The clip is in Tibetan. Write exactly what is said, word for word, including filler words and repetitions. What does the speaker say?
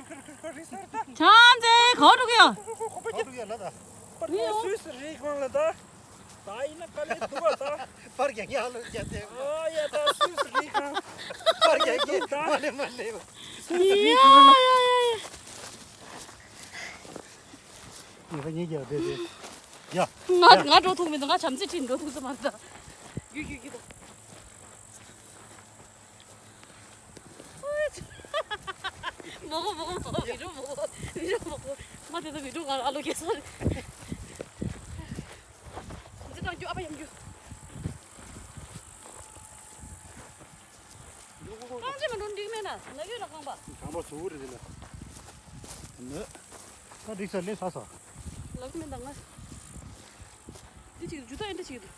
ཁྱམས་ཚེ་ག་འགྲོ་གི་ཡོད། ག་འགྲོ་གི་ཡོད་ལ་ད། པར་ཡང་སུས་རེད་གང་ལ་ད། ད་ཡིན་ན་དཀའ་ལས་འདུག་ཨ་ད། པར་ཡང་ཡང་ལོ་རྒྱབ་དེ། ཨ་ཡ་ད་སུས་རེད་གང་། པར་ཡང་ཡང་མ་ལེ་མ་ལེ། ཡ་ཡ་ཡ་ཡ། ངས་ཉིད་ཀྱང་བསྡད་དེ། ཡ། ང་ང་འགྲོ་ཐུབ་མི་འདུག་ང་བྱམས་བརྩེ་ཁྲིད་འགྲོ་ཐུབ་ས་མ་རེད་ད། རྒྱུག་རྒྱུག་རྒྱུག་ད། མོག་མོག་མོག་བི་ཌིའོ་མོག་བི་ཌིའོ་མོག་ང་དེ་ཚོ་བི་ཌིའོ་ང་ཨ་ལོ་གེ་སར། འཛི་དང་རྒྱུ་ཨ་ཕ་ཡང་རྒྱུ། རྐང་རྗེས་མ་འགྲོ་འགྲིག་མེད་ན་ན་གི་ར་རྐང་པ། རྐང་པ་ཟུག་རེད་ལ། ནི། ད་འགྲིག་ས་ལེ་ས་ས། ལག་མི་འདང་ང་། འདི་ཅིག་ཇུ་ད་ཨེ་འདི་ཅིག་འདུག